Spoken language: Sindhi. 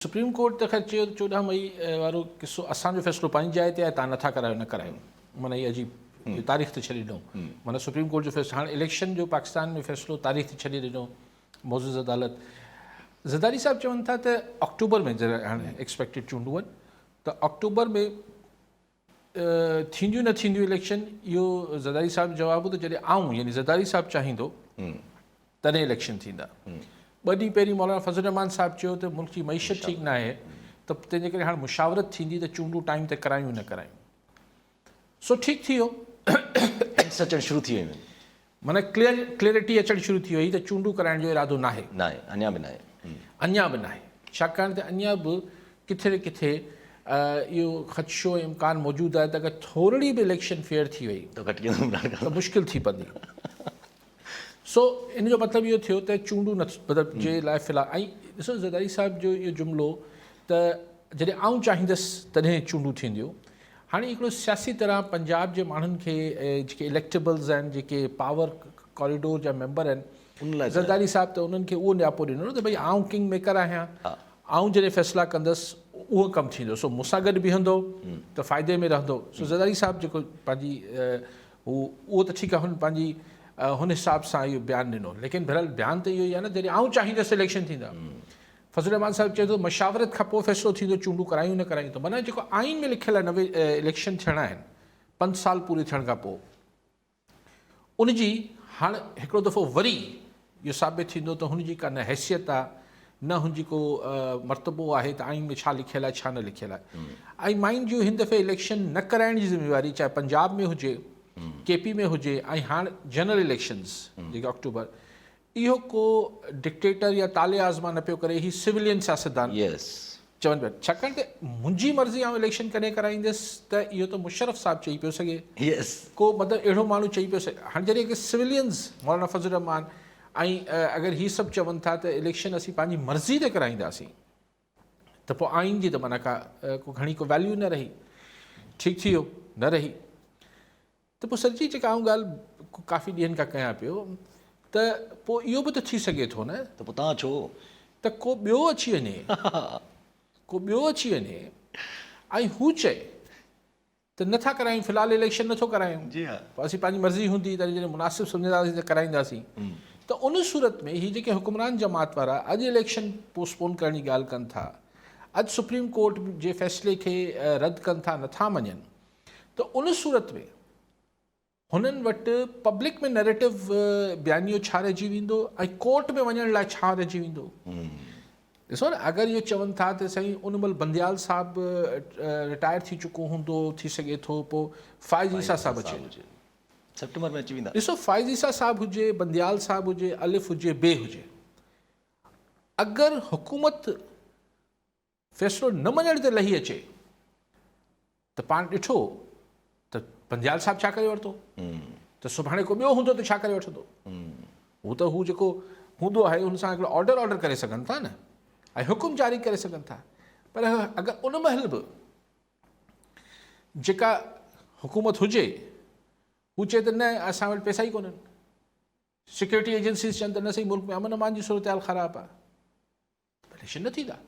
سپريم ڪورٽ ته خير چيو ته 14 مئي وارو قصو اسان جو فيصلو پنهنجي جاء تي آهي تان نٿا ڪرايو نه ڪرايو معنيٰ هي عجيب تاريخ تي ڇڏي ڏنو معنيٰ سپريم ڪورٽ جو فيصلو هاڻي اليڪشن جو پاڪستان ۾ فيصلو تاريخ تي ڇڏي ڏنو معزز عدالت زرداري صاحب چون ٿا ته آڪٽوبر ۾ جڏهن هاڻي ايڪسپيڪٽيڊ چونڊون آهن ته آڪٽوبر ۾ ٿينديون نه ٿينديون اليڪشن اهو زرداري صاحب جو جواب هو ته جڏهن آئون يعني زرداري صاحب چاهيندو تڏهن اليڪشن ٿيندا. ٻه ڏينهن پهرين مولانا فضل الرحمان صاحب چيو ته ملڪ جي معيشت ٺيڪ نه آهي ته تنهن جي ڪري هاڻ مشاورت ٿيندي ته چونڊون ٽائيم تي ڪرايون نه ڪرايون. سو ٺيڪ ٿي ويو. هنٽس اچڻ شروع ٿي ويون آهن. معنيٰ ڪليئر ڪليئرٽي اچڻ شروع ٿي وئي ته چونڊون ڪرائڻ جو ارادو ناهي. ناهي، اڃا به ناهي. اڃا به ناهي. ڇاڪاڻ ته اڃا به ڪٿي نه ڪٿي اهو خدشو ۽ امڪان موجود آهي ته اگر ٿورڙي به اليڪشن فيئر ٿي وئي ته گهٽ ڪيندو عمران خان ته مشڪل ٿي پوندي. سو ان جو مطلب اهو ٿيو ته چونڊون نه مطلب جي لاء في الحال ۽ ڏسو زرداري صاحب جو اهو جملو ته جڏهن آئون چاهيندس تڏهن چونڊون ٿينديون. هاڻي هڪڙو سياسي طرح پنجاب جي ماڻهن کي جيڪي اليڪٽيبلز آهن جيڪي پاور ڪاريڊور جا ميمبر آهن زرداري صاحب ته انهن کي اهو نياپو ڏنو نه ته ڀئي آئون ڪنگ ميڪر آهيان آئون جڏهن فيصلا ڪندس اهو ڪم ٿيندو سو مون سان گڏ بيهندو ته فائدي ۾ رهندو سو زرداري صاحب جيڪو پنهنجي هو اهو ته ٺيڪ آهي هن پنهنجي هن حساب سان اهو بيان ڏنو ليڪن بهرحال بيان ته اهو ئي آهي نه جڏهن آئون چاهيندس اليڪشن ٿيندا فضل الرحمان صاحب چئي ٿو مشاورت کان پوء فيصلو ٿيندو چونڊون ڪرايون نه ڪرايون ته معنيٰ جيڪو آئين ۾ لکيل آهي نوي اليڪشن ٿيڻا آهن پنج سال پوري ٿيڻ کان پوء ان جي هاڻ هڪڙو دفعو وري اهو ثابت ٿيندو ته هن جي ڪا نه حيثيت آهي نه هن جي ڪو مرتبو آهي ته آئين ۾ ڇا لکيل آهي ڇا نه لکيل آهي ۽ مائنڊ يو هن دفعي اليڪشن نه ڪرائڻ جي ذميواري چاهي پنجاب ۾ هجي ڪي پي ۾ هجي ۽ هاڻ جنرل اليڪشنز جيڪي آڪٽوبر اهو ڪو ڊڪٽيٽر يا طالع آزما نه پيو ڪري هي سولين سياستدان چون پيا ڇاڪاڻ ته منهنجي مرضي آئون اليڪشن ڪڏهن ڪرائيندس ته اهو ته مشرف صاحب چئي پيو سگهي ڪو مطلب اهڙو ماڻهو چئي پيو سگهي هاڻي جڏهن هڪ سولينز مولانا فضل الرحمان ۽ اگر هي سڀ چون ٿا ته اليڪشن اسين پنهنجي مرضي تي ڪرائينداسين ته پوء آئين جي ته معنيٰ ڪا گهڻي ڪو ويليو نه رهي ٺيڪ ٿي ويو نه رهي ته پوء سر جي جيڪا آئون ڳالهه ڪافي ڏينهن کان ڪيان پيو ته پوء اهو به ته ٿي سگهي ٿو نه. ته پوء توهان ڇو؟ ته ڪو ٻيو اچي وڃي، ڪو ٻيو اچي وڃي ۽ هو چئي ته نه ٿا ڪرايون في الحال اليڪشن نه ٿو ڪرايون، جي ها. پوء اسين پنهنجي مرضي هوندي تڏهن جڏهن مناسب سمجهنداسين ته ڪرائينداسين ته ان صورت ۾ هي جيڪي حڪمران جماعت وارا اڄ اليڪشن پوسٽپون ڪرڻ جي ڳالهه ڪن ٿا، اڄ سپريم ڪورٽ جي فيصلي کي رد ڪن ٿا نه ٿا مڃن، ته ان صورت ۾ هنن وٽ پبلڪ ۾ نيريٽو بيانيو ڇا رهجي ويندو ۽ ڪورٽ ۾ وڃڻ لاء ڇا رهجي ويندو؟ ڏسو نه اگر اهو چون ٿا ته سائين ان مهل بنديال صاحب رٽائر ٿي چڪو هوندو ٿي سگهي ٿو پوء فائز عيسيٰ صاحب اچي سيپٽمبر ۾ اچي ويندا. ڏسو فائز عيسيٰ صاحب هجي بنديال صاحب هجي الف هجي بي هجي اگر حڪومت فيصلو نه مڃڻ تي لهي اچي ته پاڻ ڏٺو ته بنديال صاحب ڇا ڪري ورتو ته سڀاڻي ڪو ٻيو هوندو ته ڇا ڪري وٺندو. هو ته هو جيڪو هوندو آهي ان سان هڪڙو آرڊر آرڊر ڪري سگهن ٿا نه ۽ حڪم جاري ڪري سگهن ٿا پر اگر ان مهل به جيڪا حڪومت هجي هو چئي ته نه اسان وٽ پئسا ئي ڪونهن سيڪيورٽي ايجنسيز چون ته نه سائين ملڪ ۾ امن امان جي صورتحال خراب آهي اليڪشن نه ٿيندا.